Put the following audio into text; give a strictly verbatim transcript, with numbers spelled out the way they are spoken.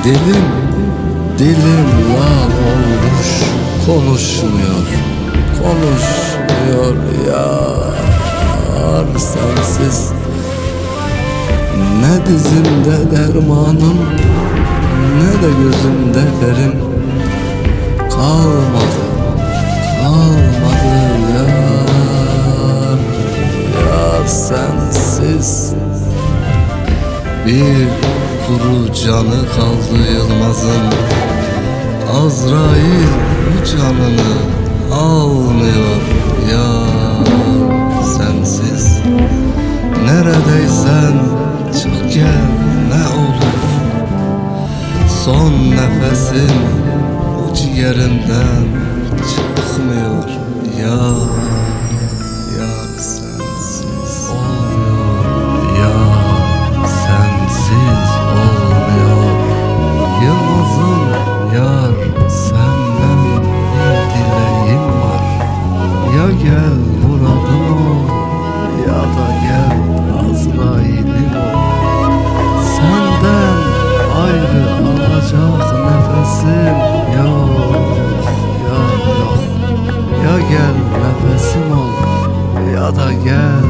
Dilim, dilim lal olmuş, konuşmuyor, konuşmuyor yar sensiz. Ne dizimde dermanım, ne de gözümde ferim kalmadı, kalmadı yar, yar sensiz. Bir kuru canı kaldı Yılmaz'ın. Azrail bu canını almıyor yar sensiz. Neredeysen çık gel ne olur. Son nefesim bu ciğerimden çıkmıyor yar, yar sensiz. Olmuyor ya, sensiz olmuyor. Yılmaz'ım yar, senden bir dileğim var. Ya gel muradım ol, ya da gel Azrail'im ol. Senden ayrı alacak nefesim yok, yok, yok. Ya gel nefesim ol, ya da gel